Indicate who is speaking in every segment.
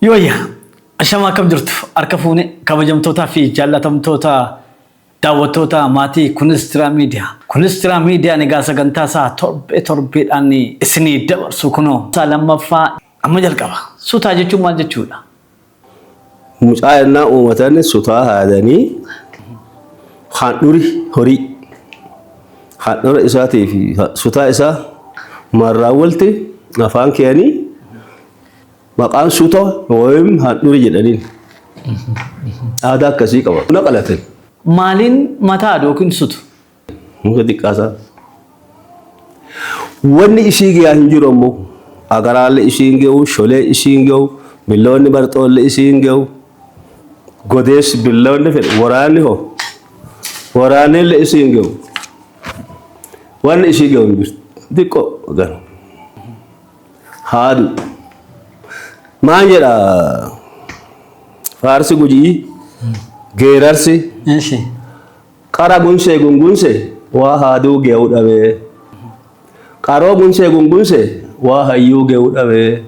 Speaker 1: Yooyya, ashamaa, akkam jirtu? Harka fuune, kabajamtootaa fi jaallatamtoota daawwattoota maatii Kunis Jiraa Miidiyaa. Kunis Jiraa Miidiyaan egaa sagantaa isaa torbee torbeedhaan isinii dabarsu kunoo isaa lammaffaa amma jalqaba. Sutaa jechuun maal jechuudha?
Speaker 2: Mucaa yennaa uumatan sutaa haadanii handhuri horii handhura isaatii fi sutaa isaa marraa walti afaan keeyanii maqaan suta wayim handhuri jedhaniin. Aadaa akkasii qaba. Buna qalatan.
Speaker 1: Maaliin mataa haadu yookiin sutu?
Speaker 2: Muka xiqqaasaa. Wanni ishii gayaa hin jiru ammoo agaraallee ishii hin gahu, sholee ishii hin gahu, billoonni barxoollee ishii hin gahu, godees billoonni fedhe waraanni hoo waraannillee ishii hin gahu. Wanni ishii gahu hin jirtu. Xiqqoo gara. Haadu. Maal jedha faarsi Gujii geerarsi?
Speaker 1: Eshi.
Speaker 2: Qara gunsee gungunse waa haaduu ge'u dhabee. Qaroo gunsee gungunse waa hayyuu ge'u dhabee.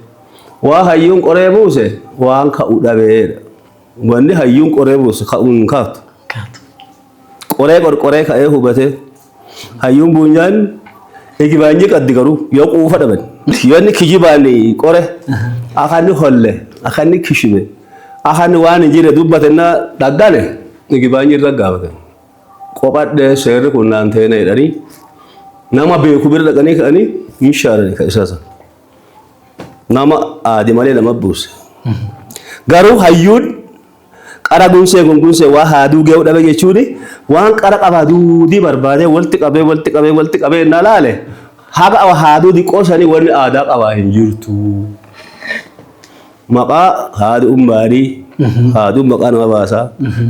Speaker 2: Waa hayyuun qoree buuse waan ka'u dhabee. Wanni hayyuun qoree buuse ka'uun hin kaatu.
Speaker 1: Kaatu.
Speaker 2: Qoree qorqoree ka'ee hubatee. Hayyuun buunyaan igibaanyii qaddi garuu yoo quufa dhaban. Yoo inni kijibaan qore akka inni holle, akka inni kishibe, akka inni waan hin jirre dubbate na dhaggane igibaanyii irra gaafatan. Qophadhee seerri kun naan teene jedhanii nama beeku bira dhaqanii ka'anii hin shaarani ka isa sana. Nama aadi malee nama buuse. Garuu hayyuun qara gunsee gungunsee waa haaduu ge'u dhabe jechuun waan qara qabaa duudii barbaadee walitti qabee walitti qabee walitti qabee na laale haga haaduu diqqoo sanii wanni aadaa qabaa hin jirtu. Maqaa haaduun maarii haaduun maqaa nama baasaa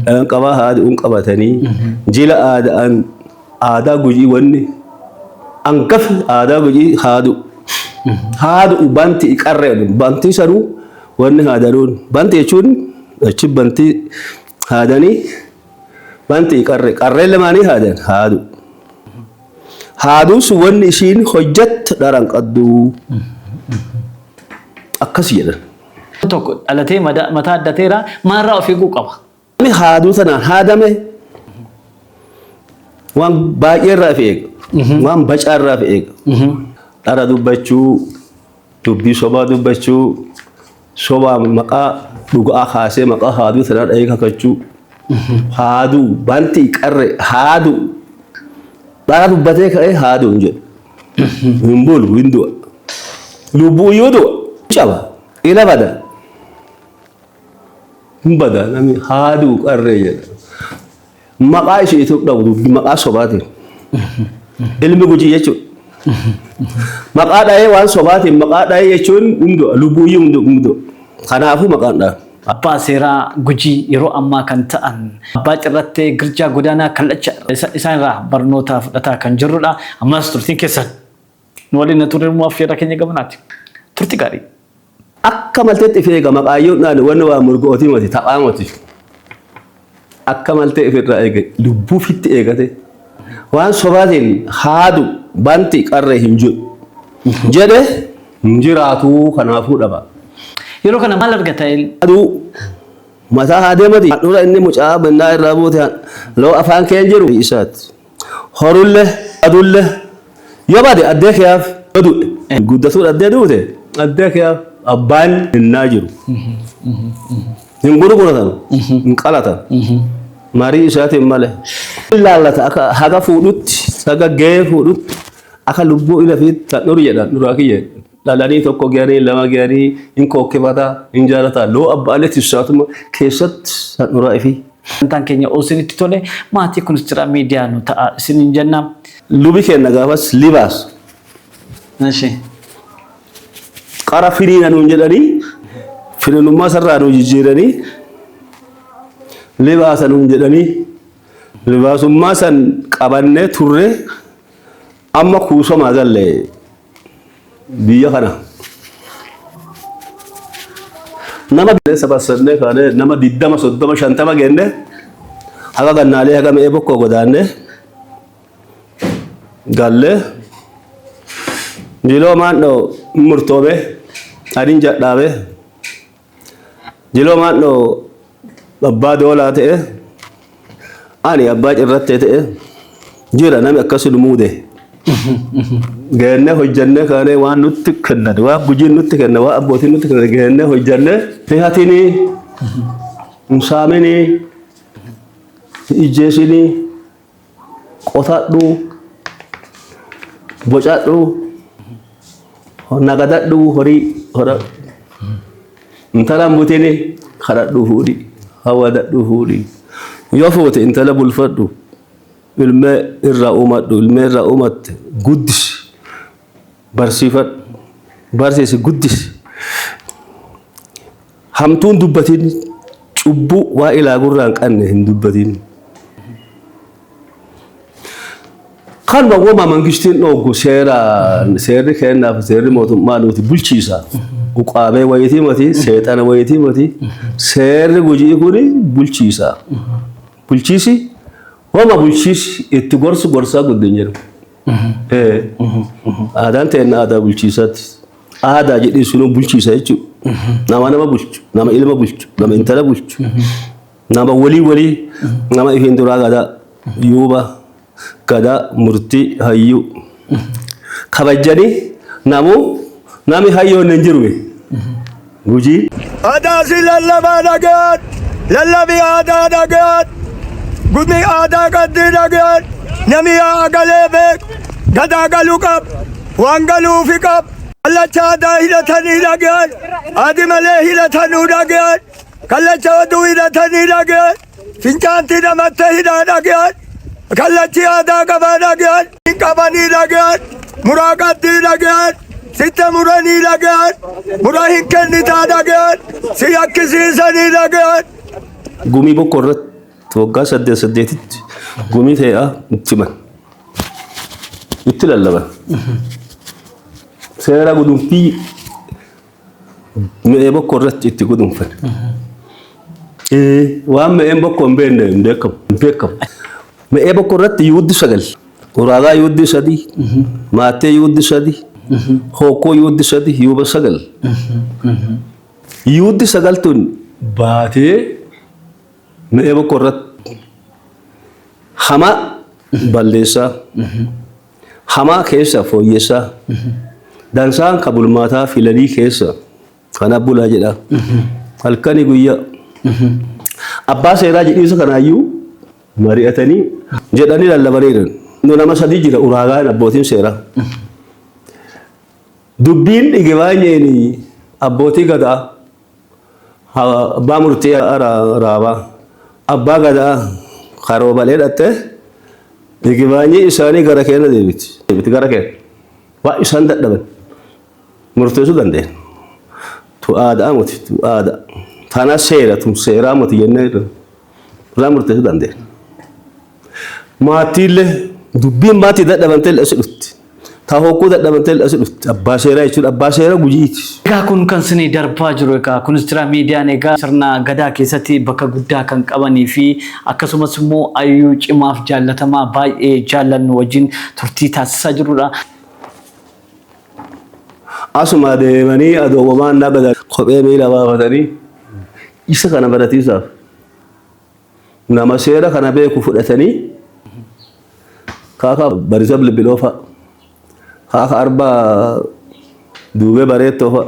Speaker 2: dhalan qabaa haaduun qabatanii jila aadaan aadaa Gujii wanni hangafi aadaa Gujii haadu. Haadu banti qarree bantii sanuu wanni haadanuun banti jechuun achi bantii haadanii banti qarree qarree lamaanii haadan haadu. Haaduun sun wanni ishiin hojjettu dharan qabdu. Akkas jedhan.
Speaker 1: Tokko dhalatee mataa addateera maalirraa of eeguu qaba?
Speaker 2: Namni haaduu tanaan haadame waan baay'ee irraa of eega. Waan bacaa irraa of eega. Dhara dubbachuu, dubbii sobaa dubbachuu, sobaa maqaa dhugaa kaasee maqaa haaduu tanaa dhahee kakachuu. Haaduu banti qarre haaduu dhara dubbatee ka'ee haaduu hin jedhu. Hin bulu, hin du'a. Lubbuu iyyuu du'a. Caba. Ila bada. Hin bada namni haaduu qarree jedha. Maqaa isheetu dhabu dubbi maqaa sobaatiin. Ilmi Gujii jechuudha. Maqaa dhahee waan sobaatiin maqaa dhahee jechuun hin du'a. Lubbuu iyyuu hin du'a. Kanaafuu maqaan dhaha.
Speaker 1: Abbaa seeraa Gujii yeroo ammaa kan ta'an Abbaa Cirrattee Girjaa Godaanaa Kallacha isaan irraa barnoota fudhataa kan jirrudha. Ammas turtiin keessan nu waliin na turre immoo affeerraa keenya gamanaati. Turtii gaarii.
Speaker 2: Akka malteetti if eega maqaayyoon dhaani wanni waa murgootii moti taphaa moti. Akka maltee ifirraa eege lubbuu fitti eegate waan sobaatiin haadu banti qarree hin jiru jedhe hin jiraatuu kanaafuu dhaba.
Speaker 1: Yeroo kana maal argata?
Speaker 2: Aduu mataa haa deemati handhuura inni mucaa bannaa irraa buute loo afaan kee hin jiru isaati. Horulle adulle yoo bade addee keeyaaf yoo du'e guddatuu addee duute addee keeyaaf abbaan hinnaa jiru. Hin gurguratan, hin qalatan. Marii isaatiin malee. Ilaallata akka haga fuudhutti, haga gahee fuudhutti, akka lubbuu ila fi dhuru jedhan dhuraa kiyya. Dhalanii tokko gahanii lama gahanii hin kookkifata, hin jaalata. Loo abbaalee tissaatuma keessatti handhuraa ifii.
Speaker 1: Sagantaan keenya oo isinitti tole maatii Kunis Jiraa Miidiyaa nu ta'a isiniin jenna.
Speaker 2: Lubi keenna gaafas libaas.
Speaker 1: Eshi.
Speaker 2: Qara firiina nuun jedhanii firiinummaa sarraa nu jijjiiranii libaasa nuun jedhanii libaasummaa san qabannee turre amma kuusamaa galle biyya kana. Nama sabassannee kaanee nama 20 30 50 geenne haga gannaalee haga mi'ee bokkoo godaanne galle jiloo maandhoo murtoobe adin jadhaabe. Jiloo Maandhoo abbaa doolaa ta'e, ani abbaa cirrattee ta'e jira nami akkasi nu muude. Geennee hojjannee kaanee waan nutti kennan, waan gujiin nutti kennan, waan abbootiin nutti kennan geennee hojjannee hin hatinii, hin saaminii, hin ijjeesinii, qotadhu, bocadhu, nagadadhu, horii horadhu. Intala hin butini, kadhadhu fuudhi, hawadadhu fuudhi. Yoo fuute intala bulfadhu, ilmee irraa uumadhu, ilmee irraa uumatte guddisi, barsiifadhu, barsiisi guddisi. Hamtuun dubbatin, cubbuu waa ilaa gurraa hin qabne hin dubbatin. Kanuma wama mangistiin dhooggu seera seerri kennaaf seerri mootummaa nuti bulchiisa. Uqaabee wayitii mati, seexana wayitii mati, seerri Gujii kuni bulchiisa. Bulchiisi wama bulchiisi itti gorsu gorsaa guddin jedhu. Aadaan teenna aadaa bulchiisaati. Aadaa jedhii sunuu bulchiisa jechuudha. Nama nama bulchu, nama ilma bulchu, nama intala bulchu, nama walii walii, nama ifiin duraa gadaa, yuuba, gadaa, murtii, hayyuu. Kabajjanii namuu nami hayyoon hin jiru. Gujii.
Speaker 3: Aadaa si lallabaa dhaga'an, lallabi aadaa dhaga'an, gumi aadaa qaddii dhaga'an, nami yaa'a galee beeku, gadaa galuu qab, waan galuufi qab, kallacha aadaa hidhatanii dhaga'an, adi malee hidhatanuu dhaga'an, kallacha oduu hidhatanii dhaga'an, fincaantii namatte hidhaa dhaga'an, kallachi aadaa qabaa dhaga'an, hin qabanii dhaga'an, muraa qaddii dhaga'an, sitta muranii dhaga'an, mura hin kennitaa dhaga'an, si yakkisiisanii dhaga'an.
Speaker 2: Gumii bokkoo irratti waggaa saddeet saddeetitti gumii ta'eedha itti himan. Itti lallaban. Seera gudunfii me'ee bokkoo irratti itti gudunfan. Waan me'een bokkoo hin beekne hin beekamu. Hin beekamu. Me'ee bokkoo irratti yuuddi 9. Uraagaa yuuddi 3. Maattee yuuddi 3. Hookkoo yuuddi 3. Yuuba 9. Yuuddi 9 tun baatee me'ee bokkoo irratti hamaa balleessaa. Hamaa keessa fooyyessaa. Dansaan ka bulmaataa filanii keessa kana bulaa jedha. Halkanii guyyaa. Abbaa seeraa jedhiisa kanaayyuu mari'atanii jedhanii lallabaniiru. Nama sadii jira uraagaan abbootiin seeraa. Dubbiin dhige baay'een abbootii gadaa, abbaa murtii raabaa, abbaa gadaa karoobalee dhattee dhigibaanyii isaanii gara keenya deebiti. Deebiti gara keenya. Waa isaan dadhaban murteessuu dandeenye. Tu aadaa miti, tu aadaa. Tana seera, tun seeraa miti jennee irraa murteessuu dandeenya. Maatiillee dubbiin maatii dadhaban ta'e asi dhufti. Ta hokkuu dadhaban ta'e asi dhufti. Abbaa seeraa jechuun abbaa seeraa Gujiiti.
Speaker 1: Egaa kun kan isinii darbaa jiru egaa kunis jira miidiyaan egaa sirna gadaa keessatti bakka guddaa kan qabanii fi akkasumas immoo hayyuu cimaaf jaallatamaa baay'ee jaallannu wajjin turtii taasisaa jirrudha.
Speaker 2: Asuma deemanii adoobamaan nagadan kophee miila baafatanii isa kana baratiisaaf nama seera kana beeku fudhatanii kaaka barisa bilbiloo fa'a, kaaka arbaa duubee bareettoo fa'a,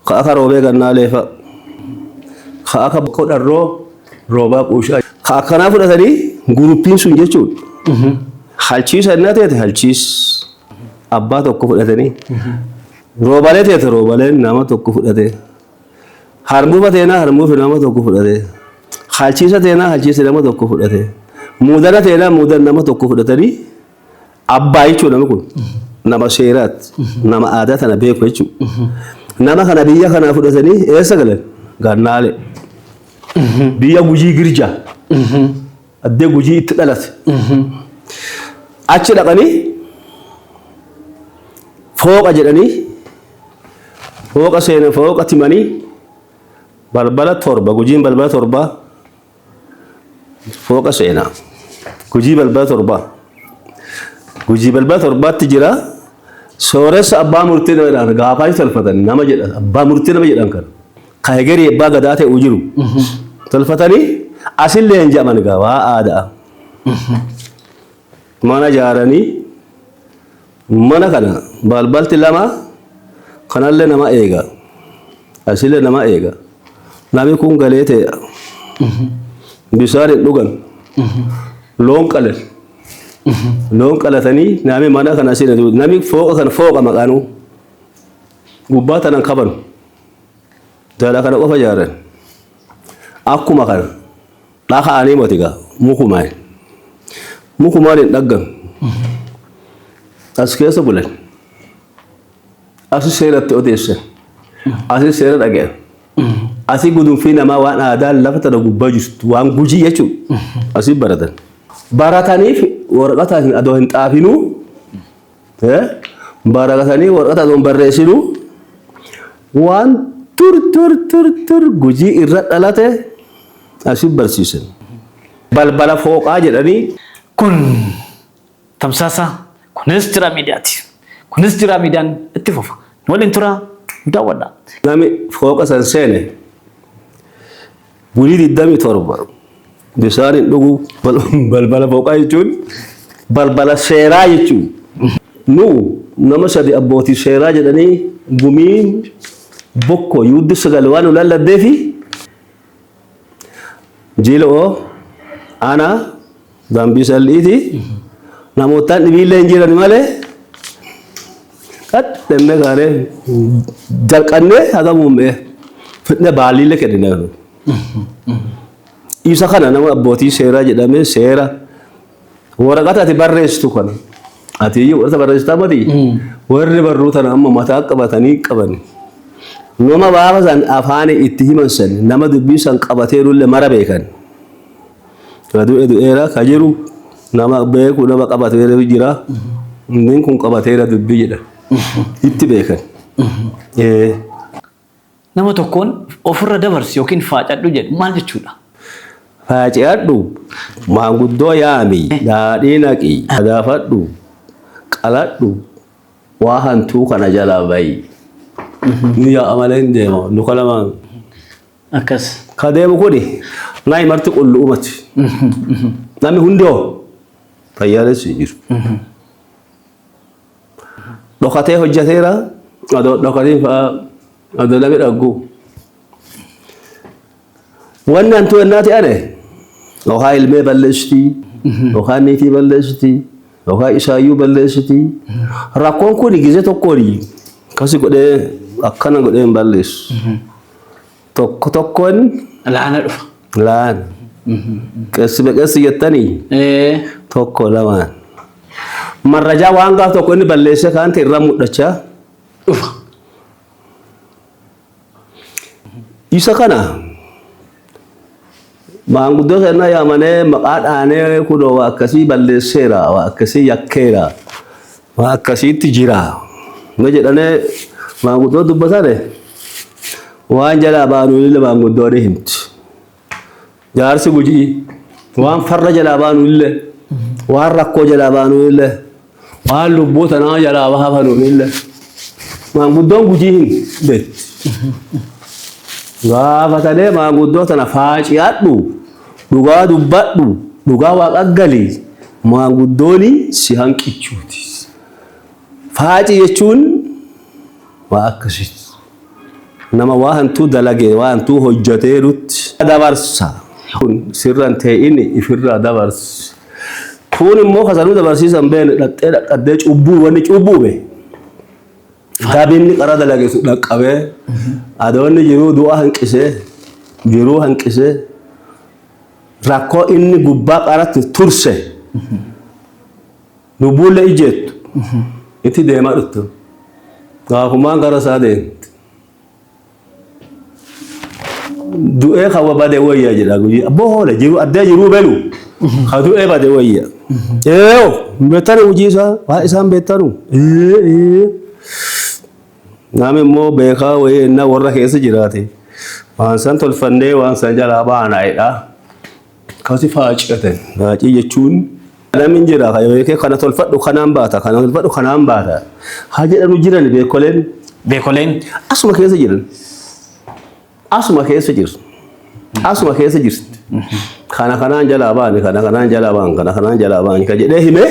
Speaker 2: kaaka roobee gannaalee fa'a, kaaka kodharroo roobaa quushaa ka akkanaa fudhatanii guruppiin sun jechuudha. Halchiisa innaa teete halchiis abbaa tokko fudhatanii, roobalee teete roobaleen nama tokko fudhatee. Harmuufa teenaa harmuufi nama tokko fudhate. Halchiisa teenaa halchiisa nama tokko fudhate. Muudana teenaa muudan nama tokko fudhatanii abbaa jechuudha namni kun. Nama seeraati. Nama aadaa tana beeku jechuudha. Nama kana biyya kanaa fudhatanii eessa galan? Gannaale. Biyya Gujii Girjaa. Addee Gujii itti dhalate. Achi dhaqanii fooqa jedhanii fooqa seenan, fooqa timanii balbala 7, Gujiin balbala 7 fooqa seenaa. Gujii balbala 7. Gujii balbala 7tti jira. Sooressa abbaa murtii nama jedhan gaafaa tolfatan nama jedhan abbaa murtii nama jedhan kana. Ka hegerii abbaa gadaa ta'u jiru. Tolfatanii asillee hin jedhaman egaa waa aadaa. Mana ijaaranii mana kana balbalti lama kanallee nama eega. Asillee nama eega. Namni kun galee ta'e bishaan hin dhugan. Loon qalan. Loon qalatanii namni mana kana seena namni fooqa kana fooqa maqaanuu gubbaa tanan kabanu. Jala kana qofa ijaaran. Akkuma kana dhakaanii moti gaa mukumaan. Mukumaan hin dhaggan. As keessa bulan. Asi seeratti odeessan. Asi seera dhaga'an. Asi gudunfii namaa waan aadaa lafa tana gubbaa jirtu waan gujii jechuudha. Asi baratan. Barataniif waraqata adoo hin xaafinuu baratanii waraqata adoo hin barreessinuu waan tur tur tur tur gujii irra dhalate asi barsiisan. Balbala fooqaa jedhanii.
Speaker 1: Kun tamsaasa kunis jira miidiyaati. Kunis jira miidiyaan itti fufa. Nu waliin turaa nu daawwadhaa.
Speaker 2: Nami fooqa san seene bulii 27 bishaan hin dhugu balbala fooqaa jechuun balbala seeraa jechuun nu nama sadi abbootii seeraa jedhanii gumiin bokko yuuddi sagal waan nu lalladdeefi jiiloo ana dambii salliiti namootaan dhibiillee hin jiran malee qaxxemme kaanee jalqannee haga muummee fidne baaliilee kennine. Isa kana nama abbootii seeraa jedhamee seera waraqata ati barreessitu kana ati iyyuu waraqata barreessitaa mati warri barruu tana amma mataa qabatanii qaban. Nama baafa san afaan itti himan san nama dubbii san qabateerullee mara beekan. Ka du'e du'eera ka jiru nama beeku nama qabateera jira. Inni kun qabateera dubbii jedha. Itti beekan.
Speaker 1: Nama tokkoon ofirra dabarsi yookiin faacadhu jedhu maal jechuudha?
Speaker 2: Faacadhu maanguddoo yaami daadhii naqi gaafadhu qaladhu waa hantuu kana jalaa bayi. Ni yaa'a malee hin deema luka lamaan.
Speaker 1: Akkas.
Speaker 2: Ka deemu kuni nayi marti qullu'umati. Namni hundoo fayyaalessi hin jiru. Dhokatee hojjeteera adoo dhokatiin fa'aa adoo namni dhaggu. Wanni hantuu ennaa ta'ane yookaan ilmee balleessitii yookaan niitii balleessitii yookaan isaayyuu balleessitii. Rakkoon kun gizee tokkoon akkasi godhee akkana godhee hin balleessu. Tokko tokkoon
Speaker 1: Laana dhufa.
Speaker 2: Laan. Qessi beqessi jettanii tokko lamaan. Marrajaa waan gaaf tokko inni balleessee kaan ta'e irraa mul'achaa
Speaker 1: dhufa.
Speaker 2: Isa kana maanguddoo seenaa yaamanee maqaa dhaanee kunoo waa akkasii balleesseera, waa akkasii yakkeera, waa akkasiitti jira. Na jedhanee maanguddoo dubbatane waan jalaa baanuu illee maanguddoo ni himti. Jaarsi gujii waan farra jalaa baanu illee, waan rakkoo jalaa baanu illee, waan lubbuu tanaa jalaa baafanu illee maanguddoon gujii hin beekti. Gaafatanii maanguddoo tana faaci'adhu, dhugaa dubbadhu, dhugaa waaqa gali maanguddooni si hanqichuuti. Faaci jechuun waa akkasiiti. Nama waa hantuu dalage, waa hantuu hojjateerutti dabarsa. Kun sirra hin ta'in ifirraa dabarsi. Kun immoo kasanuu dabarsiisan beene dhaqxee dhaqqaddee cubbuu wanni cubbuume. Dabinni qara dalage sun dhaqqabee adoonni jiruu du'a hanqisee jiruu hanqisee rakkoo inni gubbaa qaratti turse lubbuullee ijjeettu itti deemaa dhuftu. Gaafumaan gara isaa deemti. Du'ee kawa bade wayya jedha guyyaa. Abboo hoola jiru addee jiruu belu. Ka du'ee bade wayya. Eeyo beektanu hojii isaa waa isaan beektanu. Ee ee. Namni immoo beekaa wayii innaa warra keessa jiraate. Waan san tolfannee waan san jalaa baana jedha. Kasi faacatan. Faacii jechuun namni hin jira kan beekee kana tolfadhu kanaan baata kana tolfadhu kanaan baata. Haa jedhanu jiran beekoleen
Speaker 1: Beekoleen
Speaker 2: asuma keessa jiran. Asuma keessa jirtu. Asuma keessa jirti. Kana kanaan jalaa baane, kana kanaan jalaa baan, kana kanaan jalaa baan ka jedhee himee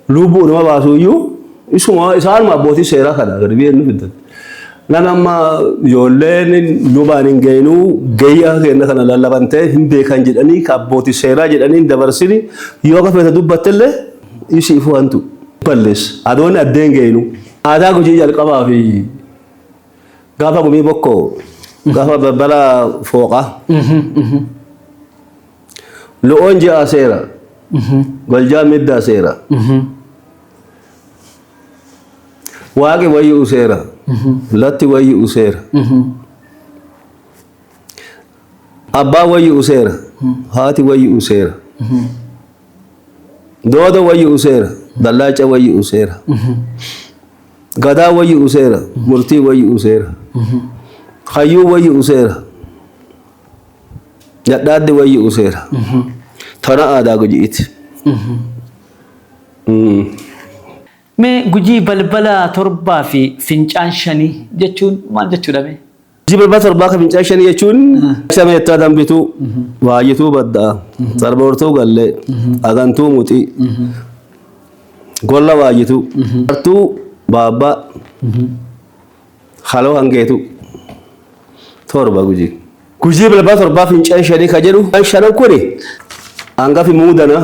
Speaker 2: lubbuu nama baasu iyyuu isuma isaanuma abbootii seeraa kana gadi biyya nu fiddan. Nan amma ijoolleen lubaan hin geenuu gayyaa keenya kana lallabantee hin beekan jedhanii ka abbootii seeraa jedhanii hin dabarsini yoo akka feete dubbattellee isiifuu hantu balleessa. Adoonni addeen geenuu. Aadaa Gujii jalqabaa fi gaafa gumii bokkoo gaafa balbala fooqaa. Lo'oon ji'a seera. Goljaa middaa seera. Waaqi wayyuu seera. Latti wayyuu seera. Abbaan wayyuu seera. Haati wayyuu seera. Dooda wayyuu seera. Dallaaca wayyuu seera. Gadaa wayyuu seera. Murtii wayyuu seera. Hayyuu wayyuu seera. Dhadhaaddi wayyuu seera. Tana aadaa Gujiiti.
Speaker 1: Mee Gujii balbala torbaa fi fincaan shanii jechuun maal jechuudha mee?
Speaker 2: Gujii balbala torbaa ka fincaan shanii jechuun shameettaa dambituu, waayyituu baddaa, sarboortuu gallee, agantuu muxii, golla waayyituu, hartuu baabbaa, haloo hangeetuu torba Gujii. Gujii balbala torbaa fincaan shanii ka jedhu shanan kuni hangafi muudana,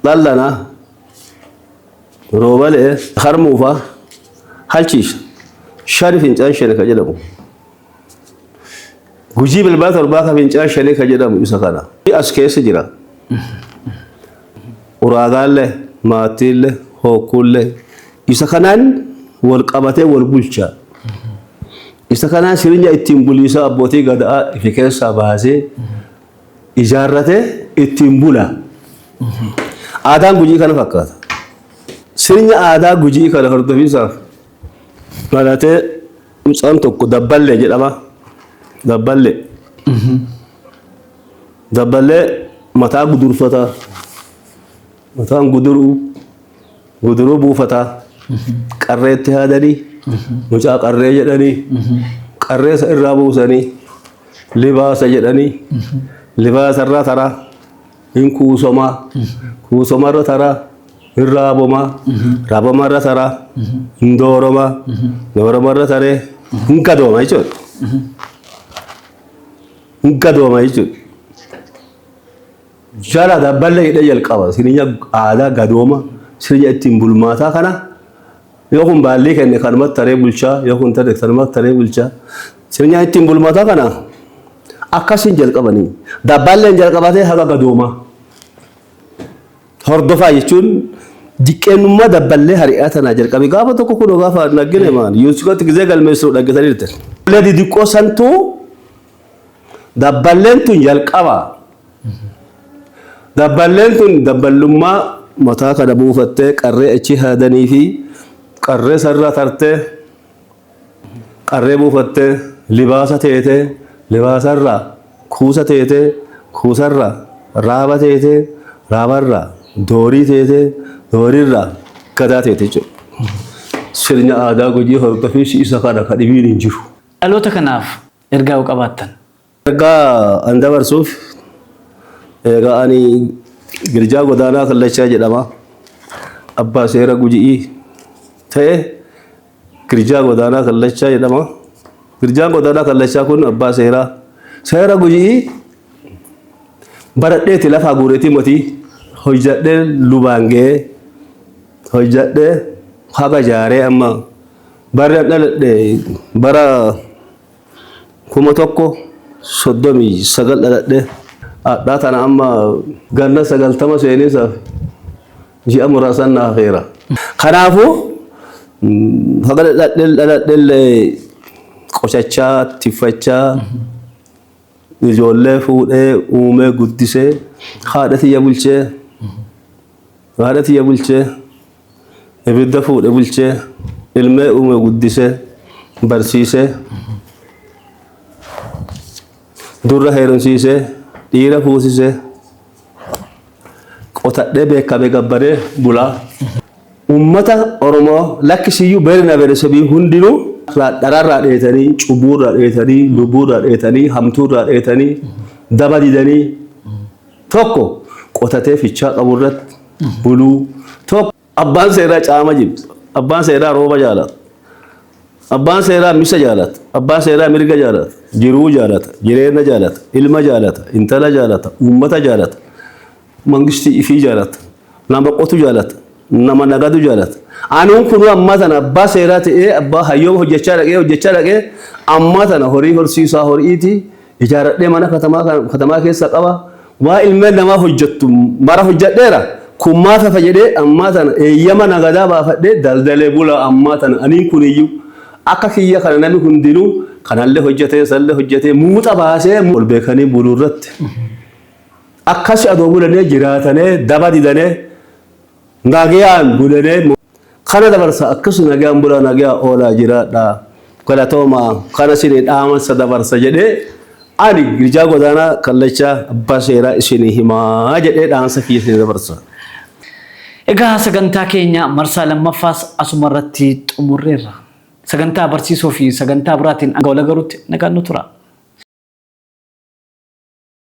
Speaker 2: dhallanaa, roobalee, harmuufaa, halchiisha. Shani fincaan shani ka jedhamu. Gujii balbala torbaa ka fincaan shanii ka jedhamu isa kana. As keessa jira. Uraagaallee, maattiillee, hookkuullee isa kanaan wal qabatee wal bulcha. Isa kanaan sirnya ittiin buliisaa abbootii gadaa ifi keessaa baasee ijaarratee ittiin bula. Aadaan Gujii kana fakkaata. Sirnya aadaa Gujii kana hordofiisaaf baratee mucaan tokko Dabballee jedhama. Dabballee. Dabballee mataa gudurfataa. Mataan guduruu. Guduruu buufataa. Qarreetti haadanii. Mucaa qarree jedhanii. Qarree isa irraa buusanii. Libaasa jedhanii. Libaasa irraa taraa. Hin kuusomaa. Kuusomarra taraa. Hin raabomaa. Raabomarra taraa. Hin dooromaa. Dooromarra taree. Hin gadooma jechuudha. Hin gadooma jechuudha. Jala dabballee hidhee jalqaba. Sirnya aadaa gadooma, sirnya ittiin bulmaataa kana yoo kun baallii kenne kanumatti taree bulchaa, yoo kun tare kanumatti taree bulchaa. Sirnya ittiin bulmaataa kana akkasiin jalqabanii. Dabballeen jalqabatee haga gadoomaa. Hordofaa jechuun diqqeennummaa dabballee hari'aa tanaa jalqabe gaafa tokko kunoo gaafa naggine maal yuusikootti gizee galmeessu dhaggeessaniirtan. Dabballee didiqqoo santuu Dabballeen tun jalqaba. Dabballeen tun dabballummaa mataa kana buufattee qarree achi haadanii fi qarree sarraa tartee qarree buufattee libaasa teetee libaasarraa kuusa teetee kuusarraa raaba teetee raabarraa doorii teetee doorirraa gadaa teete jechuudha. Sirna aadaa Gujii hordofiinsi isa kana ka dhibiin hin jiru.
Speaker 1: Dhaloota kanaaf ergaa yoo qabaattan.
Speaker 2: Ergaa an dabarsuuf egaa ani Girjaa Godaanaa Kallachaa jedhama. Abbaa seera Guji'ii ta'e Girjaa Godaanaa Kallachaa jedhama. Girjaan Godaanaa Kallachaa kun abbaa seeraa seera Guji'ii baradheeti lafaa guureetii motii hojjadhee lubaan ga'ee hojjadhee haga jaaree amma Barri an dhaladhe bara 1039 dhaladhe. Hadhaa tana amma ganna 90 seeniisaaf ji'a muraasan na hafeera. Kanaafuu haga dhaladhellee qotachaa, tiffachaa, ijoollee fuudhee uumee guddisee haadha tiyya bulchee haadha tiyya bulchee Ibidda fuudhe bulchee, ilmee uume guddisee, barsiisee, durra heerumsiisee, dhiira fuusisee, qotadhee beekame gabbaree bulaa. Ummata Oromoo lakkisiyyuu beerina beeresebii hundinuu Dhararraa dheetanii, cubbuurraa dheetanii, lubbuurraa dheetanii, hamtuurraa dheetanii, daba didanii, tokko qotatee fichaa qabu irratti buluu, tokko abbaan seeraa caama jibba, abbaan seeraa rooba jaalata, abbaan seeraa misa jaalata, abbaan seeraa mirga jaalata, jiruu jaalata, jireenya jaalata, ilma jaalata, intala jaalata, uummata jaalata, mangistii ifii jaalata, nama qotu jaalata, nama nagadu jaalata. Anuun kunuu ammaa tana abbaa seeraa ta'ee, abbaa hayyooma hojjechaa dhaqee, hojjechaa dhaqee, ammaa tana horii horsiisaa, horiiti ijaaradhee, mana katamaa keessa qaba. Waa ilmeen namaa hojjettu mara hojjedheera. Kun maaf hafa jedhee, ammaa tana eeyyama nagadaa baafadhee daldalee bula. Ammaa tana aniin kuniyyuu akka kiyya kana namni hundinuu kanallee hojjetee, sallee hojjetee, muuxa baasee ol beekanii buluu irratti. Akkasi adoo bulanii jiraatanii, daba didanii, nagayaan bulanii kana dabarsa. Akkasuma nagayaan bulaa, nagayaa oolaa, jiraadha, galatooma. Kana isinii dhaamansa dabarsa jedhee, ani Girjaa Godaanaa Kallachaa abbaa seeraa isinii himaa jedhee dhaamsa kiyya isinii dabarsa.
Speaker 1: Egaa sagantaa keenya marsaa lammaffaas asuma irratti xumurreerra. Sagantaa barsiisoo fi sagantaa biraatiin hanga wal agarutti nagaan nu tura.